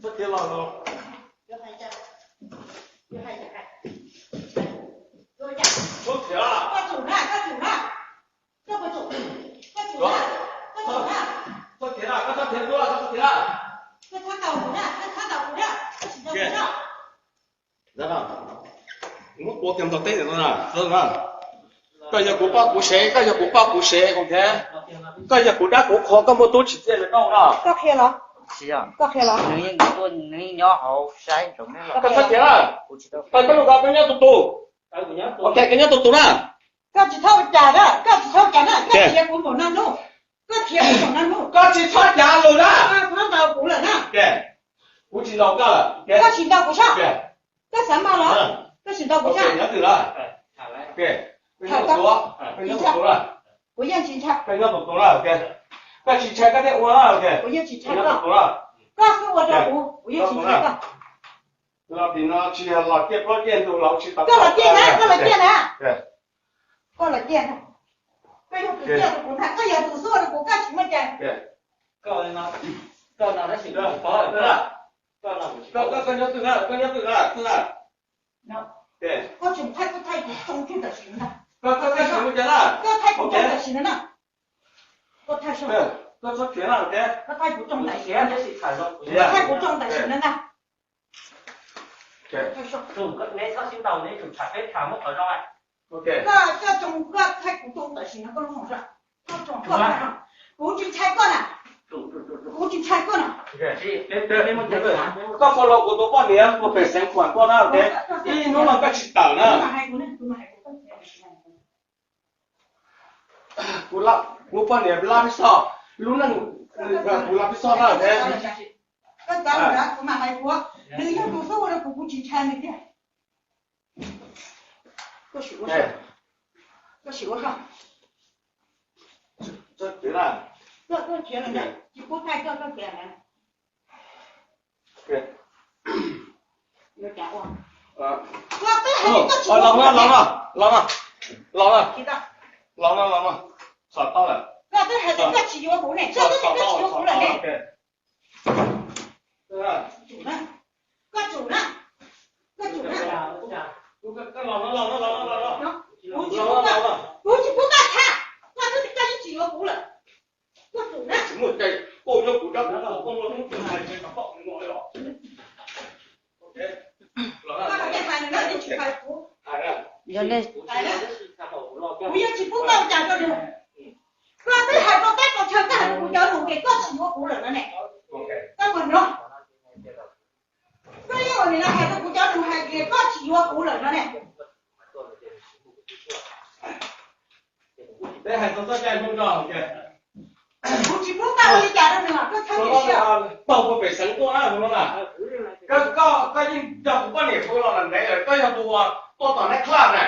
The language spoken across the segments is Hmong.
Txhob khiav los. Txhob khiav. Txhob khiav, koj txhob khiav, txhob khiav. Muab kuv kiag ntaus teb ntawm no na. Koj yog kuv poj kuv sev, koj yog kuv poj kuv sev, ok. Koj yog kuv dab kuv qhua, koj muaj tub tsis txiaj li koj na. Koj qhia los? Koj qhia los? Nws yeej tuaj, nws yeej nyob hauv saib ntsoov. Koj txhob khiav na. Koj nyob tus tus. Ok, koj nyob tus tus na. Koj tsis txhob ua cas na, koj tsis txhob ua cas na, koj khiav kuv npaum no hnub, koj khiav kuv npaum no hnub. Koj tsis txhob cav lus na. Koj ntaus kuv lawm na. Kuv tsis ntaus koj lawm. Koj tsis ntaus kuv sab. Koj xav mas los? Koj tsis ntaus kuv sab. Nyob twg na? Kuv yeej tsis ntshai. Koj nyob tus tus na. Koj tsis ntshai koj thiaj ua na. Kuv yeej tsis ntshai koj. Koj xub ua rau kuv, kuv yeej tsis ntshai koj. Los tim no tsis yog los ciaj plaub ciaj ntug los tsis tau. Koj los ciaj na, koj los ciaj na. Koj los ciaj na. Koj yog tus ciaj rau kuv na, koj yog tus xub ua rau kuv, koj tsis muaj cai. Koj no tab sis kuv paub lawm. Koj, koj nyob twg na, koj nyob twg na, twg na? Koj tseem thaij, koj thaij kuv tsoo kiag tam sim no na. Koj, koj thaij kuv tsoo tam sim no na. Koj thaij, koj txhob khiav na, koj thaij kuv tsoo tam sim no, koj thaij kuv tsoo tam sim no na. Koj, koj tsoo, koj thaij kuv tsoo tam sim no, koj lub hauv zog. Koj tsoo, koj, kuv tsis ntshai koj na. Kuv tsis ntshai koj na. Koj ua los kuv tus poj niam ua pem xeev khuam koj na, ib hnub no koj tsis tawm na. Kuv poj niam lab pib xoj, lub neej kuv lab pib xoj na. Koj txav kuv mam hais kuv, nws yog tus xub ua rau kuv, kuv tsis ntshai nws tiag. Koj sim ua, koj sim ua. Koj khiav lawm, tsis pub thaij koj, koj khiav lawm. Koj twb hais tias koj tsis yuav kuv lawm ne. Los no, los no, los no, los no, los no. Koj twb hais tias koj tsis yuav kuv ne, koj twb hais koj tsis yuav kuv lawm ne. Koj tsum na, koj tsum na, koj tsum na. Kuv tsis pub koj, kuv tsis pub koj thaij, koj twb tias koj yeej tsis yuav kuv lawm. Koj tsum na. Koj hais tias hais nws na, yeej tsis hais kuv. Yog nej, kuv yeej tsis pub koj ua cas rau nws. Koj twb hais rau teb rau chaw, koj hais rau kuv cov nus tias koj tsis yuav kuv lawm no ne. Koj mus no. Koj yeej ua li no hais rau kuv cov nus hais tias koj tsis yuav kuv lawm no ne. Peb hais txog txoj cai zoo zog tias, kuv tsis pub koj ua li cas rau nws, koj txhob txwm siab. Tau ua pem xeev tuaj na, koj, koj yeej yog kuv poj niam hu los ntev lawm, koj yog tus uas tuaj tom night club na.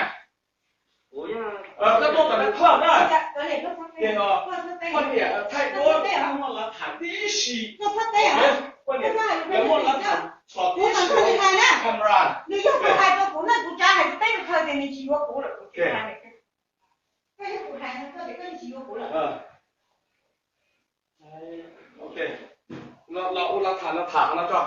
Koj tuaj tom night club na. Ces poj niam thaij duab, muaj lav tham tib si. Poj niam muaj lav tham txhom tib si camera. Nws yog tus hais rau kuv na, kuv tsav hais rau teb rau chaw tias nws tsis yuav kuv lawm, kuv tsis hais. Koj yog tus hais rau koj tias koj tsis yuav kuv lawm. Ok, los ua lav tham no, tham no tso.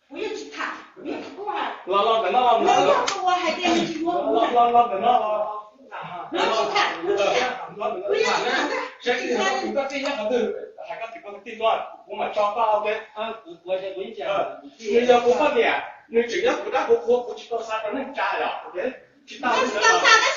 Kuv yeej tsis tham, kuv yeej tsis tham, kuv yeej tsis pub hais. Los, los ntawm no, los ntawm no. Nws yog tus uas hais tias nws tsis yuav kuv. Los, los ntawm no. Los tsis tham, kuv tsis tham, kuv yeej tsis tham. Saib koj tij nyob qhov twg, hais koj txiv koj kwv tij tuaj, kuv mam tso koj, ok. Nws yog kuv poj niam, nws tseem yog kuv dab kuv qhua, kuv tsis tau xa rau neej tsa yom, ok. Tsis tau, tsis tau xa, tab